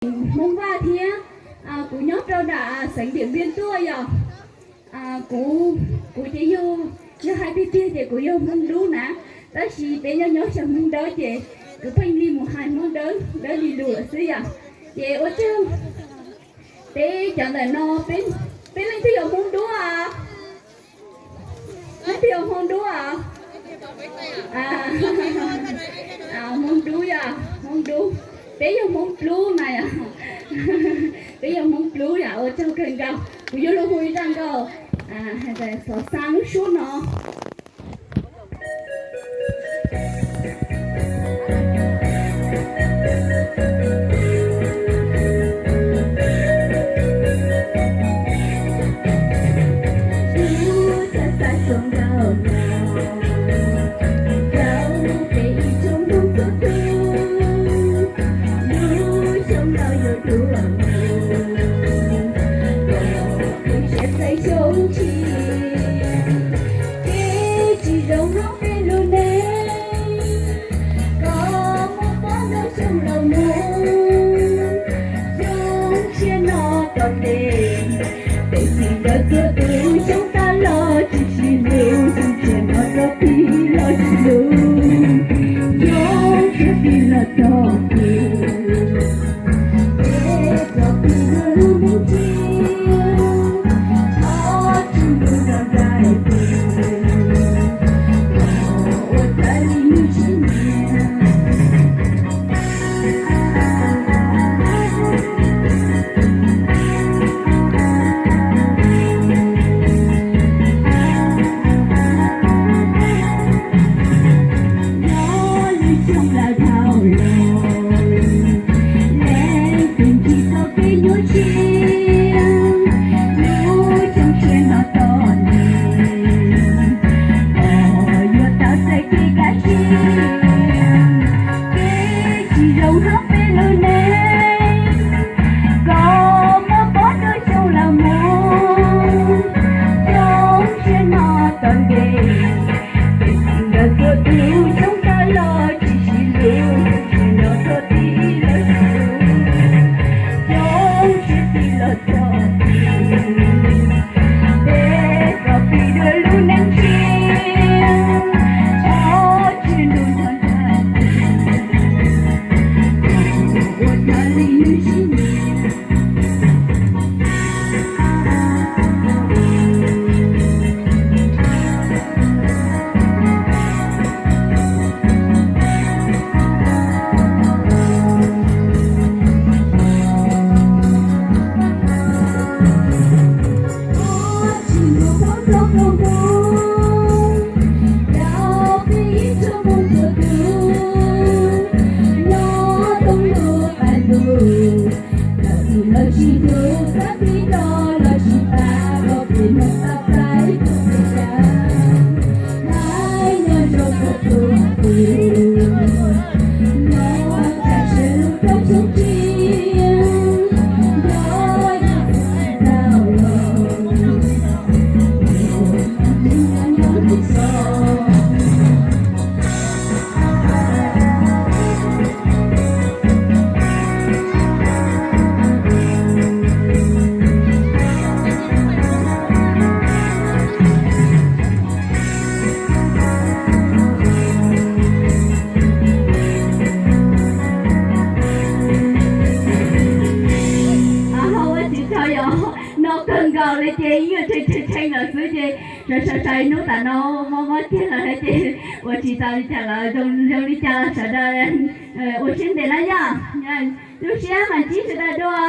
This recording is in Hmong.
Hmoob Vaj thiab, kuv nyob rau nram xeev Diam Npiaj tuaj yom. Kuv, kuv ces yog, yog hais tiag tiag ces kuv yog Hmoob Dub na, tab sis peb nyob nyob xyov Hmoob Dawb ces kuv pheej li mus hais Hmoob Dawb, Dawb Lis Lus lawm xwb yom. Ces ua tsaug peb cov ntawm no, peb leej twg yog Hmoob Dub? Leej twg yog Hmoob Dub? Hmoob Dub yom, Hmoob Dub. Peb yog Hmoob Plub na yom. Peb yog Hmoob Plub yom, ua tsaug kawg nkaus. Kuv yuav los hu ib zaj nkauj, hais tias xov xav lub suab no. Lub xyoo ntawd, rau peb ib tsoom Hmoob txhua tus, lub xyoo no yuav dua mus, kom peb siab txais xyoo tshiab, kev tsis zoo hauv peb lub neej, kom muaj pab ntau xyoo los mus, xyoo tshiab no tom ntej. Peb txhua tus xyoo tas los tsis sib hlub, xyoo tshiab no txoj kev los sib hlub, xyoo tshiab txoj kev los txog kev, peb txoj kev dua lub neej tshiab, thov Tswv Ntuj nrog nraim peb, kom ua raws li nws siab nyiam. Nyob lub xyoo lawm dhau los, leej twg ntsib txoj kev nyuaj siab, lub xyoo tshiab no tom ntej, kom yuav tau txais kev kaj siab, kev tsis zoo hauv peb lub neej, kom muaj pab ntau xyoo los mus, xyoo tshiab no tom ntej. Peb txhua tus xyoo tas los tsis sib hlub, xyoo tshiab no txoj kev los sib hlub, xyoo tshiab txoj kev los txog kev, peb txoj kev dua lub neej tshiab, thov Tswv Ntuj nrog nraim peb, kom ua raws li nws siab nyiam. Thov Tswv Ntuj pab txhua tus Hmoob, rau peb ib tsoom Hmoob txhua tus, nyob thoob lub qab ntuj, txawm twg los tsis hlub, txawm twg los los tsis pab, kom peb Hmoob tau txais txoj kev kaj, hais nyob zoo rau txhua tus, nyob tsam siab lug rau xyoo tshiab, nyob yog tau los, nyob nyob tus so. Ua tsaug yom, no kawg nkaus li ces ib nyuag tshee tshee tshee lawm xwb ces sawv sawv sawv hnub tas no mob mob kiag lawm ces ua tsis tau li cas lawm, zoo li cas los sawv daws ua siab ntev na yom, lub siab mas ntsib sawv daws dua.